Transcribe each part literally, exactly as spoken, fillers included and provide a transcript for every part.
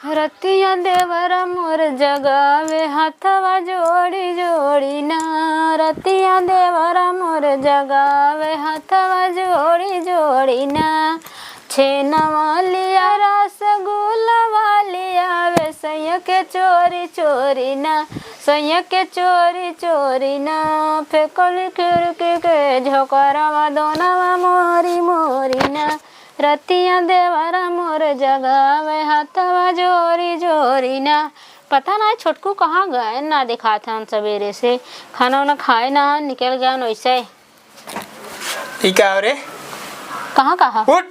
रतिया देवरा मोर जगावे हथवा जोड़ी जोड़ी ना, रतिया देवरा मोर जगावे हथवा जोड़ी जोड़ी ना। छेना वालिया रसगुल्ला वालिया वे सैया के चोरी चोरी ना, सैया के चोरी चोरी ना। फेंकल खिड़की के झोकरवा दोनवा मोरी मोरी ना। रतिया देवरा मोर जगावे हथवा जोरी जोरी ना। पता ना छोटकू कहाँ गए, ना दिखात हन सबेरे से। खाना उना खाए ना हन, निकल गए हन वैसे। ई का हो रे? कहाँ, कहाँ? उठ।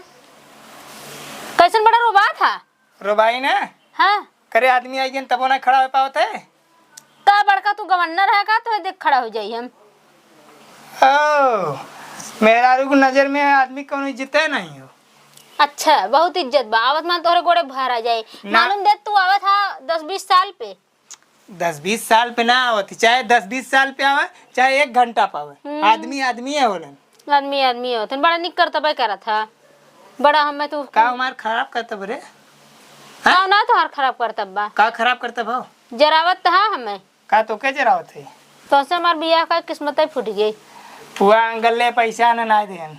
कैसन बड़ा रोबात हा? रोबाई ना? हाँ। करे आदमी आई गन तबो ना खड़ा हो पावत है। का बड़का तू गवर्नर है का, तो देख खड़ा हो जाई हम। ओ, मेहरारू की नजर में आदमी कौनो इज्जते नहीं हो। अच्छा, बहुत इज्जत बा। आवत मान तोहरे गोड़े भरा जाए। ना। मालूम दे तू आवत हा दस बीस साल पे। दस बीस साल पे ना आवत, चाहे दस बीस साल पे आवे, चाहे एक घंटा पे आवे। हम्म। आदमी आदमी है होलन। आदमी आदमी होत हन। बड़ा निक करतबे करत हा। बड़ा हमें तू का हमार खराब करतब रे? का हाँ? ना तोहार खराब करतब बा? का खराब करतब हो? जरावत हा हमें। का तोके जरावत है? तोसे हमार बियाह का किस्मत ही फूट गई। पुआ अंगल ले पैसा न ना देन।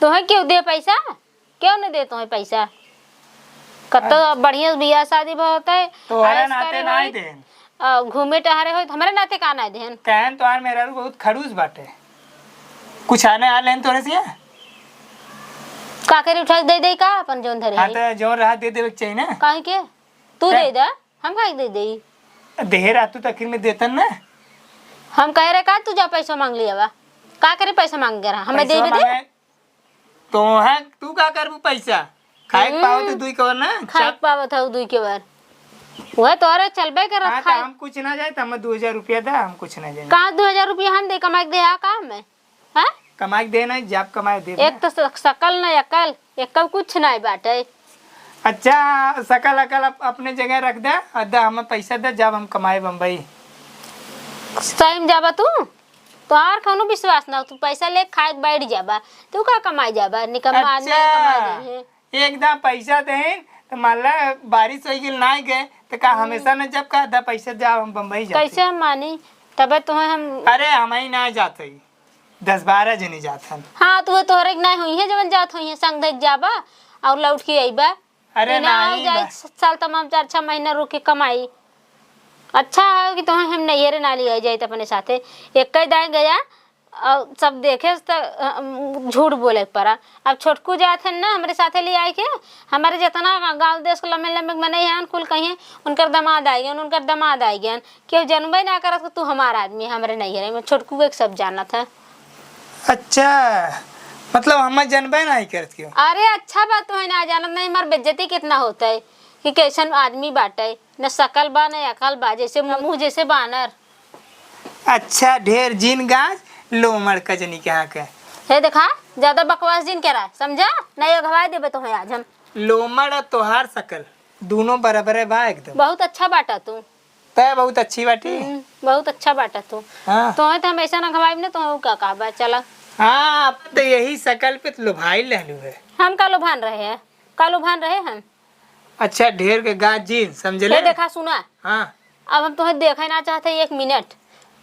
तोहे क्यों दे पैसा? क्यों न दे तोहे पैसा? कत्तो अब बढ़िया बियाह शादी भा होत है, तोहरे ऐश नाते करे ना होई, देन। अ, घूमे टहरे होई, तो हमरे नाते का ना देन? कहन तोहार मेहरारू बहुत खड़ूस बाटे। कुछ आने आ लेन तोरे से? का करे उठा के दे दे का अपन जौन धरे हाँ, है? तो जौन रहा दे देवे के चाहिए ना। काहे के? तू का? दे दे, हम काहे के दे देई? देहे रहतू तो आखिर में देतन ना। हम कहे रहे का तू जा पैसा मांग लिया बा? का करे पैसा मांग के रहा? हमें दे पैसा दे दे। मांगे, तो है, तू का करबू पैसा? खाए के हम्म। पावत है दुई कवर ना? खाए के पावत है दुई कवर। वह तोहरे चलबे करत हाँ, तो खाए। हम कुछ ना जाए, तो हमें दो हजार रुपया दे, हम कुछ ना जाए। कहाँ दो हजार रुपया हम दे, कमाई के दे, आ काम में? हाँ? कमाई के दे नहीं, जब कमाए दे एक ना। तो स-, सकल ना अकल, एक कुछ नहीं बाटे। अच्छा, सकल अकल अप-, अपने जगह रख दे, और दे हमें पैसा दे, जब हम कमाए बम्बई। सही में जाबा तू? तोहार कौनो विश्वास ना हो, तू पैसा ले खाए के बैठ जाबा, तू का कमाए जाबा? निकम्मा आदमी अच्छा। कमाए दे है। एकदम पैसा देन, तो मान ला बारिश होई गेल, ना गए, तो का हम्म। हमेशा न जब का आधा पैसा जाओ, हम बम्बई जाते। कैसे हम मानी? तबे तो हम अरे, हम ही ना जाते, दस बारह जने जात हन। हाँ, तो वो तोहरे के ना होई है, जवन जात होई है, संग देख जाबा और लौट के अइबा। अरे, ये ना नहीं हो जाए, बा- साल तमाम चार छह महीना रुक के कमाई। अच्छा है कि तोहे हम नैहरे ना लिया जाए अपने साथे। एक ही दाएं गया, और सब देखे त, अ, झूठ बोले के पड़ा। अब छोटकू जात है ना हमरे साथे ले आए के, हमारे जितना गाँव देश के लम्बे लम्बे मनई हैं, कुल कहिए, "उनकर दामाद आइ गए, उनकर दामाद आइ गए।" केहू जनबे ना करत कि तू हमार आदमी है, हमरे नैहरे में। छोटकू के सब जानत है। अच्छा, मतलब हमें जनबे नहीं करत केहू? अरे अच्छा बात तो है ना, जानत नहीं, हमार बेइज्जती कितना होता है कि कैसन आदमी बाटे, न शकल बा, न अकल बा, जैसे मुँह जैसे बानर। अच्छा, ढेर जिन गाज, लोमड़ कजनी के हाँके। हे देखा, ज्यादा बकवास जिन करा, समझा? नहीं अगवा देबे तोहे आज हम। लोमड़ और तोहार शकल, दोनों बराबरे बा एकदम। बहुत अच्छा बाटा तू। तै बहुत अच्छी बाटी। हम्म, बहुत अच्छा बाटा तू। हाँ। तोहे तो हम ऐसा ना घवाइब ना, तोहे का कहबा, चला। हाँ, अब तो यही शकल पे तो लोभाई लहलू है। हम का लोभान रहे हैं? का लोभान रहे हम? अच्छा, ढेर के गाज जिन, समझ ले? देखा, सुना। हाँ। अब हम तोहे देखे ना चाहते एक मिनट।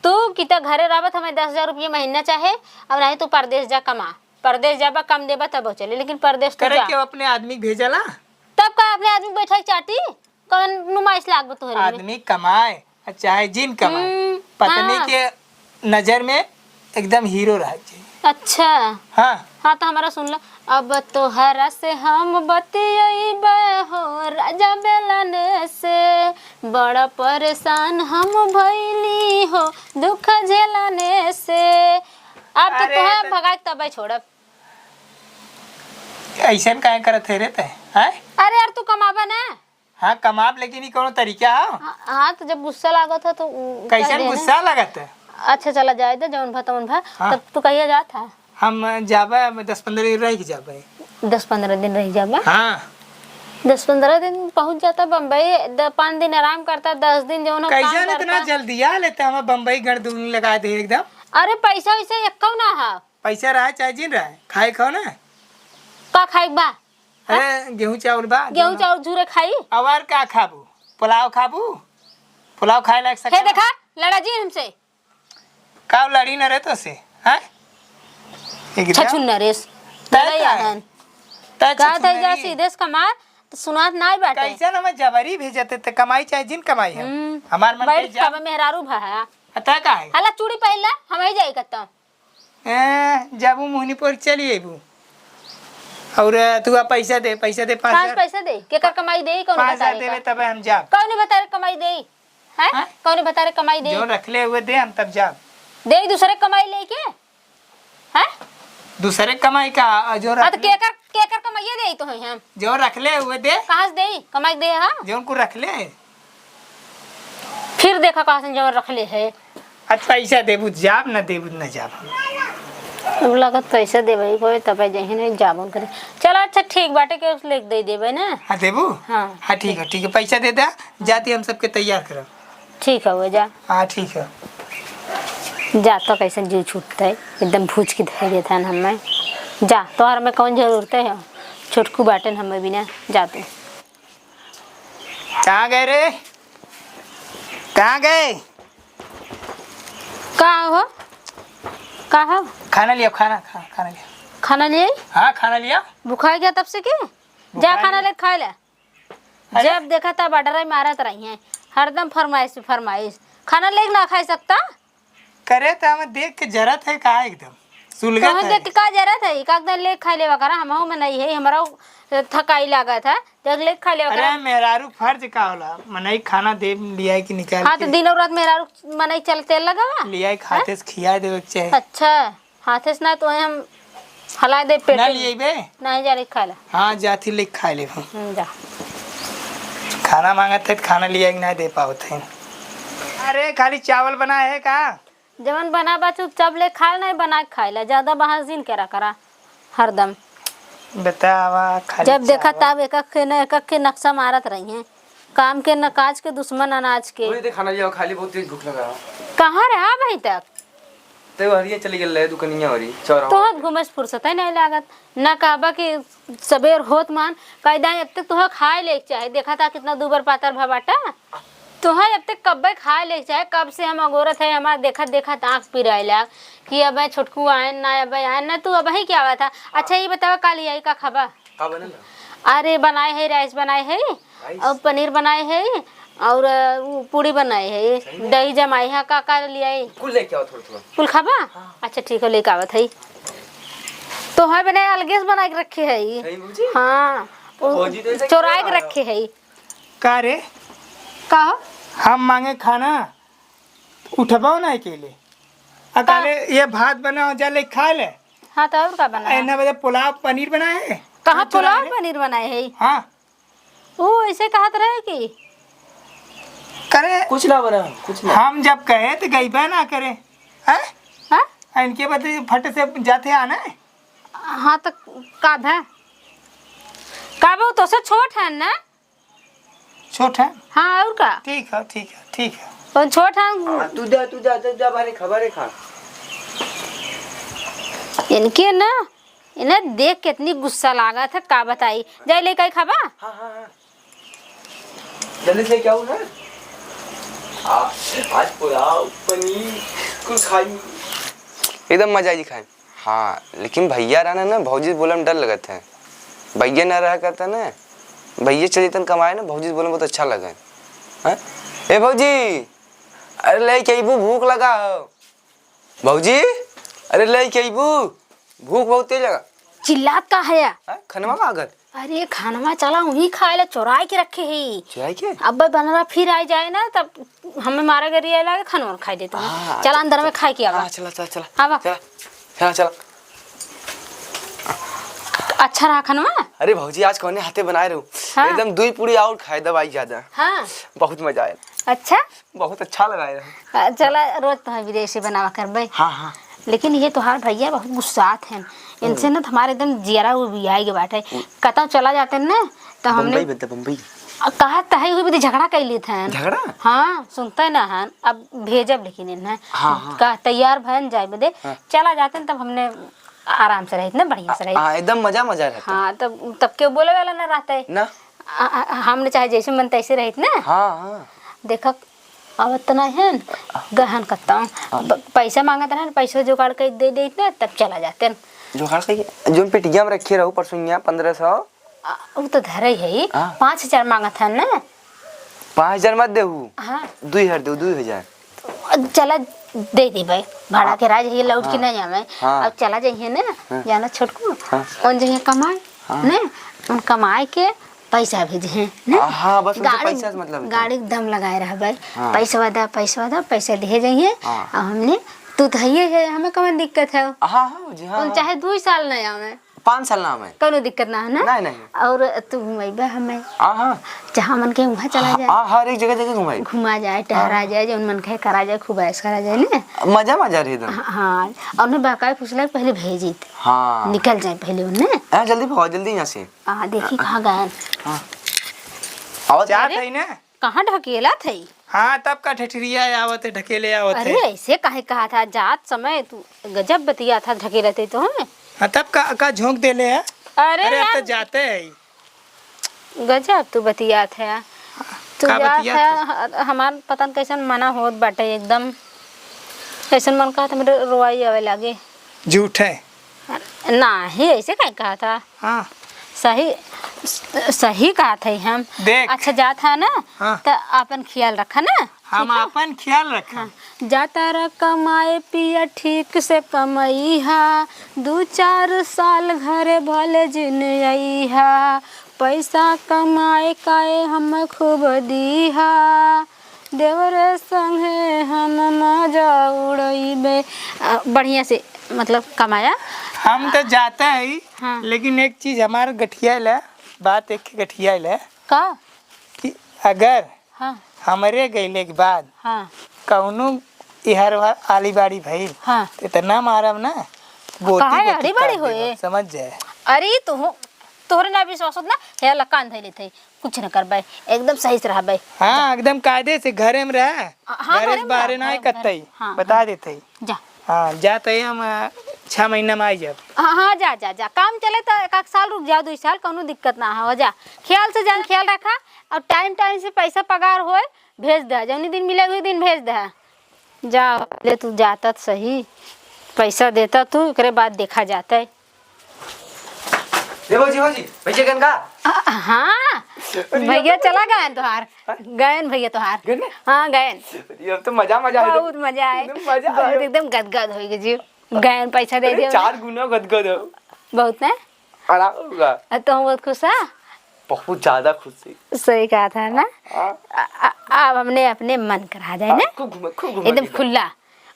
तू किता घरे रहबत, हमें दस हजार रुपये महीना चाहे, और नहीं तू परदेश जा कमा। परदेश जाबा, कम देबा तब चले, लेकिन परदेश तो करे जा। के अपने आदमी के भेजला? तब का अपने आदमी बैठा के चाटी? कौन नुमाइश लागबा तोहरे में? आदमी कमाए, आ चाहे जिन कमाए, हम्म, पत्नी हाँ। के नजर में एकदम हीरो रह जाए। अच्छा। हाँ। हाँ, तो हमारा सुन लो। अब तोहरा से हम बतियैबे हो राजा बेलने से, बड़ा परेशान हम भइली हो दुख झेलने से। अब तो अरे तोहे तो भगा के तबे छोड़ब। ऐसन काहे करत है रे तै? हैं? अरे यार, तू कमाबा ना। हाँ, कमाब, लेकिन ई कौनो तरीका है? हाँ, हाँ, तो जब गुस्सा लागत है तो उ-, कह कैसन देना। गुस्सा लागत है? अच्छा, चला जाए दे, जौन भा तौन भा। हाँ। तब तू कहिया जात है? हम जाबे, दस पन्द्रह दिन रह के जाबे। दस पन्द्रह दिन रह जाबे? हाँ। दस पन्द्रह दिन पहुँच जाता बम्बई, द-, पाँच दिन आराम करता, दस दिन जौन हो काम कैसन इतना करता। जल्दी आ लेते, हम बम्बई गण दूनी लगा दे एकदम। अरे, पैसा वैसा एक्कौ ना है। पैसा रहा चाहे जिन रहा, खाए खाओ ना। का खाए बा? अरे, गेहूं चाउर बा, गेहूं चाउर झूरे खाई। अवार का खाबू? पुलाव खाबू? पुलाव खाए लायक हे, देखा, लड़ा जी हमसे। का लड़ी न रे तो से, हैं? एकदम। छछुन नरेश। तय लड़ाई का है? आनन। तय का छछुन तय जा नरेश। सीधे से कमा, तो सुनात नाई बाटे। कैसे ना मैं जबरी भेजते, त कमाई चाहे जिन कमाई हम। हम्म। हमार मन बैठ कहे जा। खाबे मेहरारू भा है। आ, तय का है? हला चूड़ी पहन ला, हम ही जाई कत्ता। ए, जाबू मोहनी पर चली अइबू। और तू आ पैसा दे, पैसा दे, पाँच कहाँ से हजार। पैसा दे? केकर कमाई दे? कौन पाँच हजार बतारे देबे का? तबे हम जाब। कौन बतारे कमाई दे? हैं? हाँ? कौन बतारे कमाई दे? जो रखले हुए दे, हम तब जाब। दे दूसरे कमाई लेके? हैं? दूसरे कमाई का, आ, जो हाँ, तो रखले केकर, केकर कमाइए दे तो है हम। जो रखले हुए दे। कहाँ से दे? कमाई दे, हाँ? जो उनको रखले। फिर देखा कहाँ से जवन रखले है। अच्छा, पैसा देबू त जाब, ना देबू त ना जाब हम। अब लागत पैसा देबे कोई तबे जही नहीं जाब उनकरे। चला अच्छा ठीक बाटे के उस लेके दे देबे ना। हाँ, देबू? हाँ। हाँ, ठीक है, ठीक है, पैसा दे दे, जाती हम सबके तैयार करब। ठीक है, वो जा। हाँ, ठीक है। जा तो कैसन जीव छूटता है, एकदम भूज के धर देता है हमें। जा, तोहर में कौन जरूरत है, छोटकू बाटन हमें बिना, जा तू। कहाँ गए रे? कहाँ गए? का हो? का हो? खाना लिया, खाना, खाना, खाना लिया। खाना लिया? हाँ, खाना लिया। भुखाई गया तब से के? जा भुखाई खाना गया। ले खा ले। अरे? जब देखा तब order मारत रही हैं, हरदम फरमाइश पे फरमाइश। खाना लेके ना खाई सकता? करे त हमें देख के जरत है का एकदम सुलगत कहाँ है। देख के का जरत है? का एकदम लेके खा लेवा करा, हमहू में नहीं है, हमरा थकाई लागत है, देख लेके खा लेवा करा। अरे मेहरारू फर्ज का होला, मनई खाना दे लिया के निकाल हाँ, के। तो दिन और रात मेहरारू मनई चलते लगावा। लिया के हाथे से खिया देवे के चाहे। अच्छा। हाथे से ना तो हम हला दे पेट ना में। लिएबे? नहीं जा रही खाला। हाँ, जाती ले खा ले हम। हम्म, जा। खाना मांगत है तो खाना लिया के ना दे पावत है। अरे, खाली चावल बना है का? जवन बना बा चुपचाप ले खा, नहीं बना के खाइला। ज्यादा बहस जिन करा करा हरदम। बतावा, खाली जब देखा चावल। तब एक एक के न, एक एक के नक्शा मारत रही हैं। काम के न काज के, दुश्मन अनाज के। वही दे खाना लिया, खाली बहुत तेज भूख लगा। कहाँ रहा अबही तक? ते हरिया चली गेल रहे दुकनिया ओरी, चौराहा तोहर पे। घूमे से फुर्सत ही नहीं लागत। ना कहबा कि सबेर होत मान, कह दाई अब तक तोहर खाए लेके चाहे। देखा था कितना दूबर पातर भा बाटा। तोहर अब तक कब्बे खाए लेके चाहे, कब से हम अगोरत है, हमार देखत देखत आँख पिराए लाग कि अब छोटकू आए ना, अब आए ना, तू अबही क्या हुआ था? अच्छा, ये बतावा, काल आई का खाबा? का बनल है? अरे, बनाए है, rice बनाए है, rice? और पनीर बनाए है, और, अ, उ, पूड़ी बनाए है, सही में? दही जमाए है, का, का ले आई? कुल लेके आओ थोड़ा, थोड़ा। कुल खाबा? हाँ। अच्छा, ठीक है, लेके आवत है। तो है बनाए, अलगे से बना के रखे है। सही बुझी? हाँ, तो उ, भौजी तो ऐसे चोराए के क्यों रखे है। का रे? का हो? हम मांगे खाना, उठबाओ ना अकेले। आ का? काले ये भात बना हो, जा ले खा ले। हाँ, तो और का बना है? इतना बजे पुलाव पनीर बनाए है। कहाँ हाँ, चुरा पुलाव ले। पनीर बनाए है? हाँ। वो ऐसे कहत रहे कि करे। कुछ ना बना, कुछ ना। हम जब कहे तो गई बे ना करे। हैं? हाँ? आ इनके बदले फट से जाते आना है। हाँ, तो का भा? का बे, वो तो से छोट है ना? छोट है? हाँ, और का? ठीक है, ठीक है, ठीक है। वो छोट है। हाँ, तू जा, तू जा, तू जा, बाहरे खा, बाहरे खा। इनके ना, इन्हें देख के इतनी गुस्सा लागत है, का बताई। जाए लेके आई खाबा? हाँ, हाँ, हाँ। जल्दी से क्या हुआ ना? आ, आज पुलाव, पनीर, कुछ खाई। एकदम मजा आई खाए। हाँ, लेकिन भैया रहना ना, भौजी से बोले में डर लगत है। भैया ना रहा करता ना, भैया चली तन कमाए ना, भौजी से बोले में बहुत अच्छा लगे। हाँ? ए भौजी, अरे लेके अइबू, भूख लगा हो। भौजी, अरे लेके अइबू, भूख बहुत तेज लगा। चिल्लात का है? हाँ? खनवा का अगर? अरे खानवा चला, वहीं खाए ला, चोराए के रखे है। चोराए के? अब बनरा फिर आ जाए ना, तब हमें मारा गरिया लागे, खानवा खाए दे तू। हाँ, चला अंदर में खाए के आवा। हाँ, चला, चला, चला। आवा। चला, चला, चला। अच्छा रहा खानवा? अरे भौजी, आज कौने हाथे बनाए रहू? हाँ। एकदम दुई पूरी और खाए, दवाई ज्यादा। हाँ। बहुत मजा आया। अच्छा? बहुत अच्छा लगा है। आ, चला, रोज तो विदेशी बनावा करबे। हाँ, हाँ। लेकिन ये तोहार भैया बहुत गुस्सात हैं। इनसे हम्म। ना तो हमारे एकदम जियरा उबियाई के बाटे। हम्म। कतौ चला जाते ना, तो हमने बम्बई बनता, बम्बई। आ, कहा तहे हुई बदी झगड़ा कर लेते हैं। झगड़ा? हाँ, सुनते ना हैं। अब भेजब लेकिन इन्हें। हाँ, हाँ। का तैयार भन जाए बदे। हाँ। चला जाते हैं तब हमने आराम से रहित ना, बढ़िया से रहित। हाँ, एकदम मजा, मजा रहता। हाँ, तब, तब केहू बोले वाला ना रहता है। ना। आ, आ, हमने चाहे जैसे मन तैसे रहित ना। हाँ, हाँ। देखा, आवत त ना है, गहन करता हूँ। हाँ। प-, पैसा मांगत रहन, पैसा जुगाड़ कर दे देत ना, तब चला जाते हैं। जुगाड़ कइके, जोन पेटिया में रखे रहू परसुइया पन्द्रह सौ। आ, उ तो धरे है, हाँ। पाँच हजार मांगत है ना। पाँच हजार मत देहू। हाँ। दुई हजार देहू, दुई हजार। चला दे देबे, भाड़ा के राज है, लौट के हाँ। नहीं आवे। हाँ। अब चला जाइए ना, हाँ। जाना छोटकू, हाँ। उन जइहे कमाए, हाँ। ने, उन कमाए के पैसा भेजे हैं, ने? हाँ, हाँ, बस उनसे गाड़ी, पैसा से मतलब है। गाड़ी के दम लगाए रहबे, हाँ। पैसवा दा, पैसवा दा, पैसा दे जाइए। हाँ। अब हमने, तू तो हइये है, हमें कौन दिक्कत है? हाँ, हाँ, जी, हाँ, उन हाँ। चाहे दू साल नहीं आवे, पाँच साल ना आवे। कौनो दिक्कत ना है ना? नहीं, नहीं। और तू घुमाइबे हमें। हाँ, हाँ। जहाँ मन के वहाँ चला हाँ, जाए। हाँ, हर एक जगह, जगह घुमाई। घुमा जाए, टहरा हाँ। जाए, जौन मन कहे करा जाए, खूब ऐश करा जाए ने। मजा, मजा रहे एकदम। हाँ, हाँ। और उन्हें बहकाए फुसलाए के पहले भेजित। हाँ। निकल जाए पहले उन्हें। हाँ, जल्दी भागो, जल्दी यहाँ से। हाँ, देखी कहाँ गए। हाँ। आवत जात अरे। है ना? कहाँ ढकेलत है? हाँ, तब का ठठरिया आवत है, ढकेले आवत अरे, है। ऐसे काहे कहा था? जात समय तू गजब बतिया था, ढकेलत है तो, हैं? हाँ, तब का, का झोंक देले है? अरे अरे, अब यार। तो जाते हैं। गजब तू बतियात है। तू का जात बतियात है, है? ह-, हमार पता न कैसन मना होत बाटे एकदम। कैसन मन कहत, मेरे रोवाई आवे लागे। झूठ है। नाही, ऐसे काहे कहा था? हाँ। सही, सही कहा था हम। देख। अच्छा, जात है ना, हाँ। त आपन ख्याल रखा ना, हम ठीक है? आपन ख्याल रखा। हाँ। जा तारा कमाए पिया, ठीक से कमइहा, दू चार साल घरे भले जिन अइहा, पैसा कमाए काए हम खूब दीहा। देवरे संगे हम मजा उड़इबे। आ, बढ़िया से, मतलब, कमाया। हम तो जाते ही, हाँ। लेकिन एक चीज हमार गठियाइल है, बात एक गठियाइल है। का? कि अगर हाँ। हमरे गइले के बाद हाँ। कौनो इहर उहर आली बाड़ी भइल, हाँ। तो इतना मारब ना, गोटी काहे गोटी आड़ी बाड़ी कर देब, होए? समझ जाए। अरे, तू, तोहरे ना विश्वास होत ना, हे ला कान धइले थे। कुछ न करबे, एकदम सही से रहबे। हाँ, एकदम कायदे से घरे में रह। हाँ, घरे घरे से में बाहरे रह, ना घरे, कतई। घरे। हाँ, बता हाँ। देते ही। जा। हाँ, जाते ही हम, अ, छह महीना में आई जब। हाँ, हाँ, जा, जा, जा। काम चले तो एक आध साल रुक जाओ, दो साल, कौनो दिक्कत ना हो, जा। ख्याल से जान, ख्याल रखा और टाइम टाइम से पैसा पगार होए, भेज दे। जौनी दिन मिले, वही दिन भेज दे। जा, ले तू जाता तो सही, पैसा देता तू, एकरे बाद देखा जाता है। ए भौजी, भौजी, भैया गन का? आ, हाँ, अरे, भैया अब तो चला गए तोहार। हाँ? गए भैया तोहार। गए ना? हाँ, गए। अरे, अब तो मजा, मजा है। बहुत मजा आए। एकदम मजा बहुत आए। एकदम गदगद होइ गए जी। गए, पैसा दे अरे, दिया चार उन्हें। गुना गदगद हो। बहुत ना? आराम होगा। आ, तो हम बहुत खुश है। बहुत ज्यादा खुश है। सही कहा था ना? हाँ। आ, आ, अब हमने अपने मन करा जाए हाँ, ना? खूब घूमे, खूब घूमे एकदम एकदम। खुला।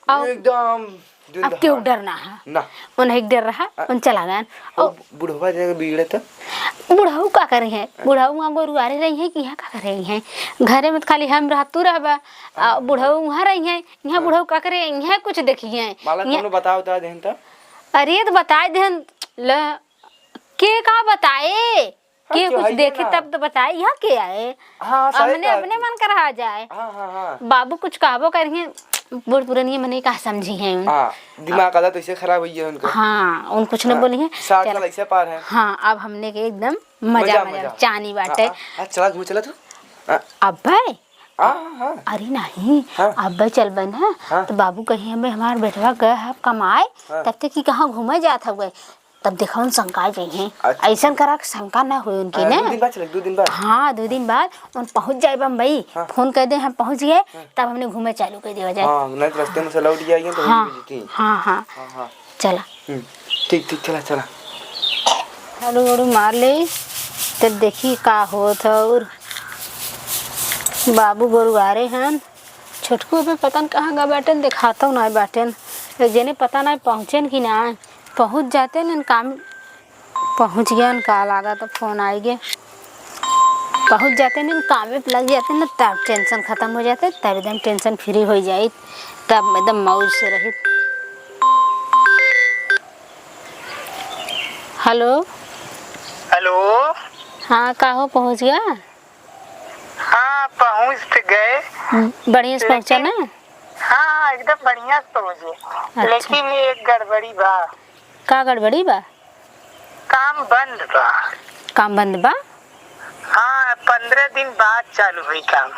अब एकदम अब दिलदार। केहू डर ना है। ना। उन्हें एक डर रहा, हाँ। उन चला गया। अब और बुढ़वा जगह बिगड़े तो? बुढ़ऊ का करी है? बुढ़ऊ वहाँ गोरुआरे रही है कि यहाँ का करे रही है? घरे में तो खाली हम रह, तू रहबा। आ, हाँ। बुढ़ऊ वहाँ रही है, यहाँ हाँ। बुढ़ऊ का करे, यहाँ कुछ देखी है। माला यहाँ कोनो बता, बता देहन तो? अरे, तो बताए देहन, ल, के का बताए? हाँ, के क्यों कुछ है ये देखी ना? तब तो बताए, यहाँ के आए? हाँ, सही हमने कहा अपने तू। मन का रहा जाए। हाँ, हाँ, हाँ। बाबू कुछ कहबो करिए, बूढ़ पुरानिया मने का समझी हैं उन। हाँ, दिमाग आदत ऐसे खराब हुई है उनका। हाँ, उन कुछ न हाँ, बोली हैं। साठ चल। साल ऐसे पार है। हाँ, अब हमने के एकदम मजा, मजा, मजा, मजा। चानी बाटे। हाँ, हाँ, हाँ, चला घूमे चला तू। हाँ। अब्बे? हाँ, हाँ, हाँ। अरे नहीं, हाँ। अब्बे चलबे ना, हाँ। तो बाबू कहीं हमें हमार बेटवा गए है कमाए, हाँ। तब तक कि कहाँ घूमे जात हुए। तब देखा उन शंका जइहें। अच्छा। अइसन करा के शंका ना होई उनकी हाँ, ने। दो दिन बाद चले, दो दिन बाद। हाँ, दो दिन बाद उन पहुँच जाए बम्बई। हाँ। फोन कर दे, हम पहुँच गए, हाँ। तब हमने घूमे चालू कर दिया जाए। हाँ, नहीं तो रास्ते में से लौट जाइए तो हाँ, वहीं पे जीती। हाँ, हाँ। हाँ, हाँ। चला। हम्म, ठीक, ठीक, चला, चला। झाड़ू वाड़ू मार ले, तब देखी का होत ह। और बाबू गोरुआरे हन, छोटकू अबे पता न कहाँ गा बाटेन, देखातौ नाय बाटेन। एक जने पता नाय पहुँचेन कि नाय। पहुँच जाते न काम, पहुँच गया न का लागत, फोन आई गे। पहुँच जाते न काम में लग जाते न, तब टेंशन खतम हो जाते, तब एकदम टेंशन फ्री हो जाई, तब एकदम मौज से रही। हेलो। हेलो। हाँ, का हो, पहुँच गया? हाँ, पहुँच तो गए। बढ़िया से पहुँचा लेकिन ना? हाँ, एकदम बढ़िया से पहुँचे। अच्छा। लेकिन एक गड़बड़ी बा। का गड़बड़ी बा? काम बंद बा। काम बंद बा? हाँ, पन्द्रह दिन बाद चालू होई काम।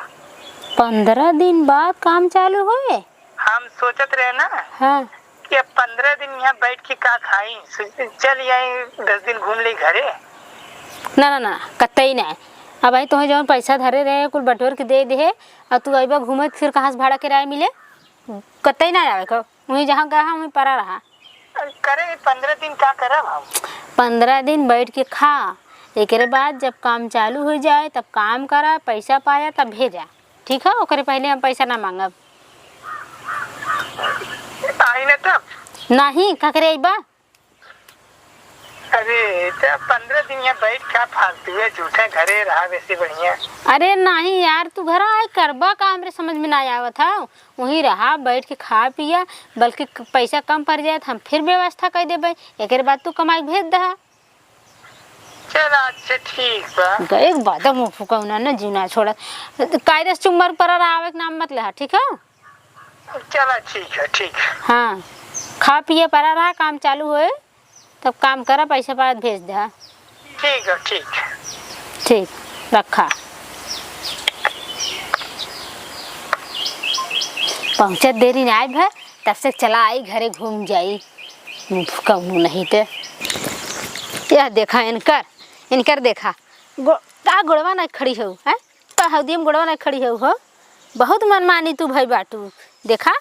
पन्द्रह दिन बाद काम चालू होए? हम सोचत रहे ना हाँ। कि अब पन्द्रह दिन यहाँ बैठ के का खाई, सो-, चल आई दस दिन घूम ली घरे। ना, ना, ना, कतई ना। अब आई तोहे जौन पैसा धरे रहे, कुल बटोर के दे दे, अब तू अइबा घूमे, फिर कहाँ से भाड़ा किराया मिले? कतई ना आवे को, वहीं जहाँ गया, वहीं पड़ा रहा। करे, पन्द्रह दिन का करब हम? पन्द्रह दिन बैठ के खा, एकरे बाद जब काम चालू हो जाए, तब काम करा, पैसा पाया, तब भेजा, ठीक है? ओकरे पहले हम पैसा ना मांगब। आई ना तब? नहीं, का करे अइबा? अरे, त पन्द्रह दिन यहाँ बैठ का फालतू है, झूठे घरे रहा, वैसे बढ़िया। अरे नहीं यार, तू घर आए करबा का, हमरे समझ में ना आवत है। वहीं रहा, बैठ के खा पिया, बल्कि क-, पैसा कम पड़ जाए त हम फिर व्यवस्था कर देबे, एकरे बाद तू कमाई के भेज दहा। चल, अच्छा, ठीक बा। गए एक बादम मुँह फुकौना न जीव ना छोड़त। कायदे से चुम्बर पर आवे के नाम मत लेहा, ठीक है? चला, ठीक है, ठीक। हाँ, खा पिए पड़ा रहा, काम चालू होए, तब काम करा, पैसा पाए भेज दे। ठीक है, ठीक। ठीक, रखा। पहुँचत देरी ना आइब है, तब से चला आई घरे घूम जाई। कौनो नहीं ते। यह देखा इनकर, इनकर देखा, गो-, का गोड़वा ना खड़ी हो, हैं? का हौदी में गोड़वा ना खड़ी हो, हो? बहुत मनमानी तू भई बाटू। देखा,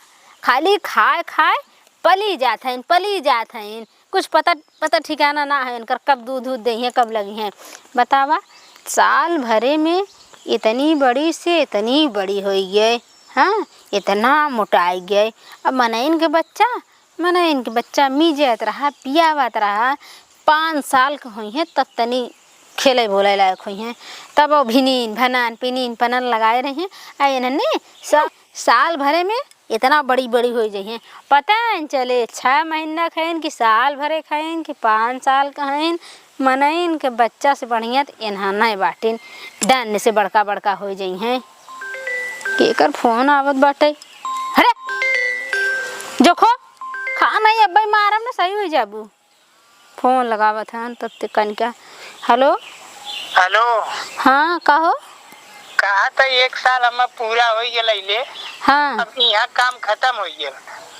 खाली खाए खाए पली जात हइन, पली जात हइन। कुछ पता, पता ठिकाना ना है इनकर, कब दूध, दूध देइहें, कब लगिहें। बतावा, साल भरे में इतनी बड़ी से इतनी बड़ी होई गए, हाँ, इतना मोटाई गए। अब मनइन के बच्चा, मनइन के बच्चा मी जात रहा, पियावत रहा, पाँच साल के होइहें, तब तनी खेले बोले लायक होइहें। तब वो भिनीन, भनान, पिनीन, पनन लगाए रहिहें। आ इन्हने सा-, साल भरे में इतना बड़ी बड़ी होइ जइहें। पता न चले, छह महीना खाइन कि साल भरे खाइन कि पाँच साल का हइन। मनइन के बच्चा से बढ़िया त इन्हा नहीं बाटिन, डन से बड़का बड़का होइ जइहें। केकर फोन आवत बाटे? अरे, जोखो, खा नहीं, अब्बे मारम ना, सही होइ जाबू। फोन लगावत हन, तब ते कनिका, हेलो? हेलो? हाँ, का हो? कहा त एक साल हमार पूरा होइ गेल अइले। हाँ। अब यहाँ काम खतम होइ गेल,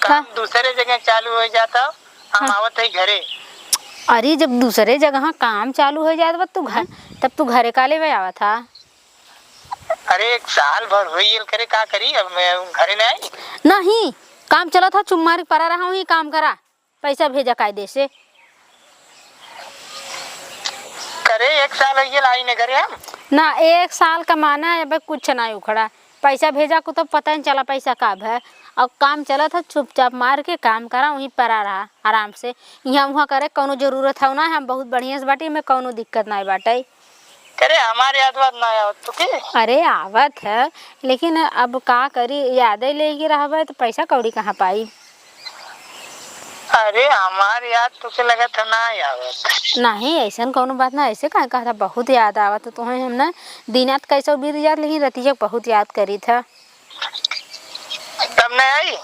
काम हाँ। दूसरे जगह चालू होइ जाता, हम हाँ। आवत है घरे। अरे, जब दूसरे जगह काम चालू होइ जात बा, तू घर, तब तू घरे काले में आवत हा? अरे, एक साल भर होइ गेल करे, का करी, अब मैं घरे नहीं आई। नहीं, काम चलत हा, चुप मार के परा रहा, वहीं काम करा। पैसा भेजा कायदे से। करे, एक साल होइ गेल आई ने घरे हम। ना, एक साल कमाना है, अबे कुछ ना उखड़ा। पैसा भेजा को तो पता नहीं चला पैसा कब है। और काम चलत है, चुपचाप मार के काम करा, वहीं परा रहा आराम से। यहाँ वहाँ करे कौनो जरूरत है ना, हम बहुत बढ़िया से बाटी, में कौनो दिक्कत नहीं बाटे। करे, हमार याद वाद ना आवत तो के? अरे, आवत है, लेकिन अब का करी, यादे लेके रहबे तो पैसा कौड़ी कहाँ पाई? अरे, हमार याद तो के लगत है ना आवत। नहीं, ऐसन कौनो बात ना, ऐसे काहे कहता, बहुत याद आवत है तोहे। हम ना दिनात कैसे बीत जात, लेकिन रतिया बहुत याद करी था। तब नहीं आई?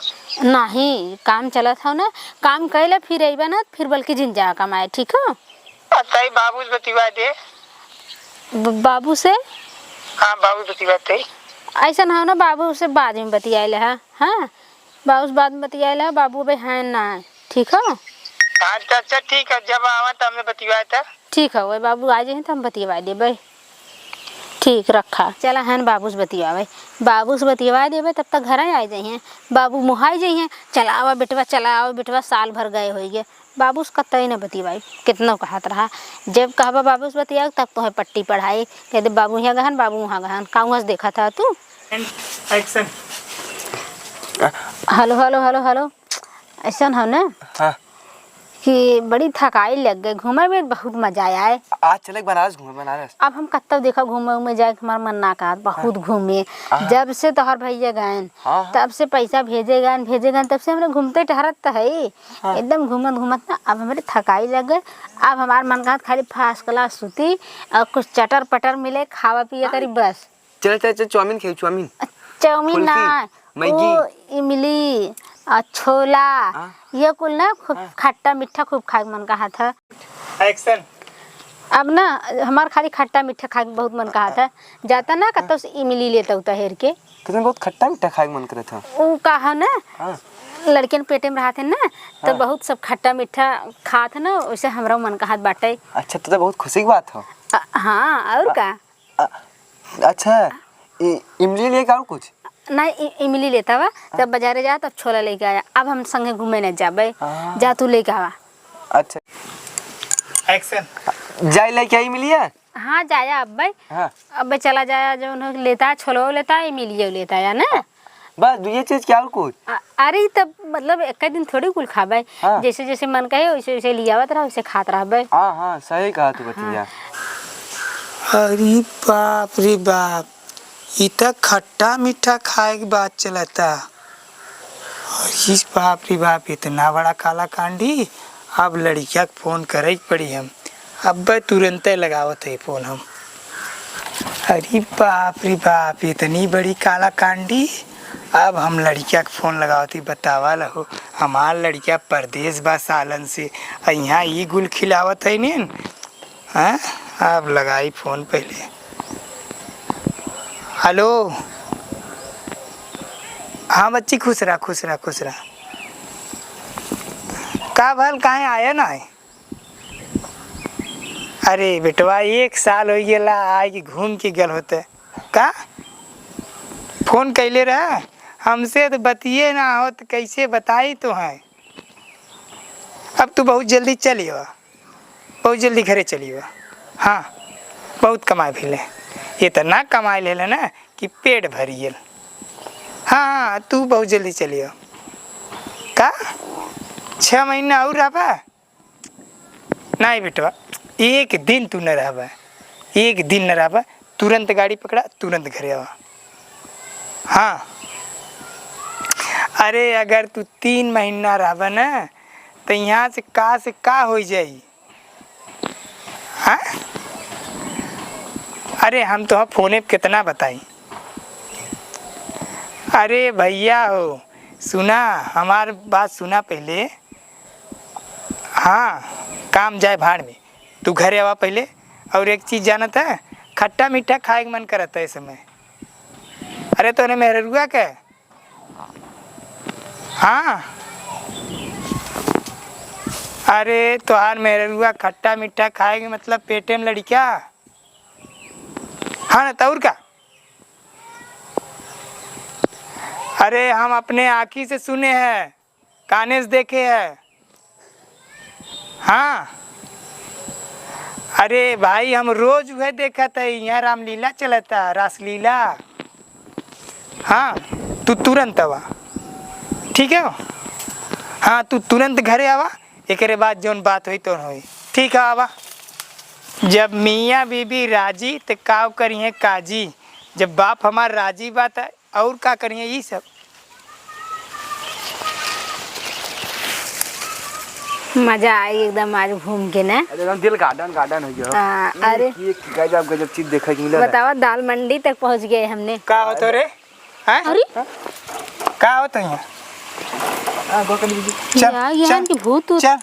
नहीं, काम चलत हौ ना, काम कैले फिर अइबा ना, फिर बल्कि जिन जा कमाए, ठीक हो? अच्छा, ई बाबू से बतिया दे। ब-, बाबू से? हाँ, बाबू से बतिया दे। ऐसा ना हो ना, बाबू से बाद में बतियाए ले, हाँ? हाँ, बाबू से बाद में बतियाए ले, बाबू अबे हैं ना, ठीक हो? अच्छा, अच्छा, ठीक है, जब आवा तो हमें बतिया था। ठीक है, वही बाबू आ जाए तो हम बतिया देबे। ठीक, रखा। चला हन बाबू से बतियावे। बाबू से बतिया देबे, तब तक घर आ जाइए। बाबू मुहाई जाइए, "चला आवा बेटवा, चला आवा बेटवा, साल भर गए होइगे।" बाबू से कतई न बतियाई, कितनो कहत रहा। जब कहबा बाबू से बतियावे, तब तोहे पट्टी पढ़ाई। कह दे, "बाबू यहाँ गहन, बाबू वहाँ गहन।" का वहाँ से देखा था तू? And action। हेलो, हेलो, हेलो, हेलो। ऐसन हो ना हाँ। कि बड़ी थकाई लग गई, घूमे में बहुत मजा आए। आज चले बनारस घूमे, बनारस। अब हम कत्तौ देखा घूमे उमे जाए, हमार मन ना कहत, बहुत हाँ। घूमे। हाँ। जब से तोहर भैया गएन, हाँ, हाँ। तब से पैसा भेजे गएन, भेजे गएन, तब से हमरे घूमते टहरत तो है। हाँ। एकदम घूमत घूमत ना, अब हमरे थकाई लग गए। अब हमार मन कहत खाली first class सूती और कुछ चटर पटर मिले, खावा पिए करी, बस। चल, चल, चल, चाउमीन खाई, चाउमीन। चाउमीन फुल्की, ना, मैगी। वो इमली, आ, छोला, हाँ। ये कुल ना खूब हाँ। खट्टा मीठा खूब खाए के मन कहत है। Action। अब ना हमार खाली खट्टा मीठा खाए के बहुत मन कहत है। जाता ना कतौ से इमली लेता उता हेर के। तुमने बहुत खट्टा मीठा खाए के मन करत है। ऊ कहा ना, हाँ। लड़कियन पेटे में रहत है ना, तो हाँ। बहुत सब खट्टा मीठा खात है ना, वैसे हमरो मन कहत बाटे। अच्छा, तो, तो बहुत खुशी की बात हो। अ, हाँ, और अ, का? अ, अच्छा, इ-, इमली लेके और कुछ? नहीं, इ-, इमली लेता बा, हाँ। जब बाजारे जाए तब छोला लेके आया। अब हम संगे घूमे न जाबे, हाँ। जा तू लेके आवा। अच्छा। Action। जाए लेके आई इमलिया? हाँ, जाया अब्बे। हाँ। अब्बे चला जाया, जो उन्हें लेता है, छोलो लेता है, इमलियो लेता है ना। बस दुइये चीज क्या और कुछ? अ-, अरे, तब मतलब एक दिन थोड़ी कुल खाबे। हाँ। जैसे जैसे मन कहे, वैसे वैसे लियावत रह, वैसे खात रहबे। हाँ, हाँ, सही कहा तू बतिया। हाँ। अरे बाप रे बाप, ई त खट्टा मीठा खाए के बात चलता। अरे बाप रे बाप, इतना बड़ा काला कांडी। अब लड़किया के फोन करे के पड़ी हम। अब्बे तुरंते लगावत है फोन हम। अरे बाप रे बाप, इतनी बड़ी काला कांडी। अब हम लड़किया के फोन लगावत ही, बतावा लहो, हमार लड़किया परदेस बा सालन से, आ यहाँ ई गुल खिलावत है नीन। हाँ, अब लगाई फोन पहले। हेलो, हाँ बच्ची, खुश रहा, खुश रहा, खुश रहा। का भल, काहे आया ना है? अरे बेटवा, एक साल हो गेला आए के घूम के गल होते। का फोन कैले रहा? हमसे तो बतिये ना हो तो कैसे बताई तो है। अब तू बहुत जल्दी चलियो, बहुत जल्दी घरे चलियो। हाँ, बहुत कमाए भइले, इतना कमाए लेले ना कि पेट भरियल। हाँ, हाँ, तू बहुत जल्दी चलियो। का छः महीना और रहबा? नहीं बेटवा, एक दिन तू न रहबा, एक दिन न रहबा, तुरंत गाड़ी पकड़ा, तुरंत घरे आवा। हाँ, अरे अगर तू तीन महीना रहबा ना, तो यहाँ से का से का हो जाई? हाँ? अरे हम तो फोने पे कितना बताई। अरे भैया हो, सुना, हमार बात सुना पहले। हाँ, काम जाए भाड़ में, तू घरे आवा पहले। और एक चीज जानत है, खट्टा मीठा खाए के मन करत है इस समय। अरे तोरे मेहरुआ के, हाँ, अरे तोहार मेहरुआ खट्टा मीठा खाए के मतलब पेटे में लड़किया। हाँ ना, तौर का? अरे हम अपने आँखी से सुने हैं, काने से देखे है। हाँ, अरे भाई, हम रोज उहे देखत है, यहाँ रामलीला चलता, रासलीला। हाँ, तू तुरंत आवा, ठीक है? हाँ, तू तुरंत घरे आवा, एकरे बाद जौन बात होई तौन होई, ठीक है? आवा। जब मियाँ बीबी राजी, त काव करिहें काजी। जब बाप हमार राजी बा, त और का करिहें ई सब। मजा आई एकदम आज घूम के ना। अरे एकदम दिल गार्डन गार्डन हो गया। हाँ, अरे। ये, ये गजब गजब चीज देखे के मिला। बतावा, दाल मंडी तक पहुँच गए हमने। का होत रे? हैं? अरे? का होत है यहाँ? हाँ, गोकल दीदी। चल, यार, यहाँ चल, की भूत उत- चल।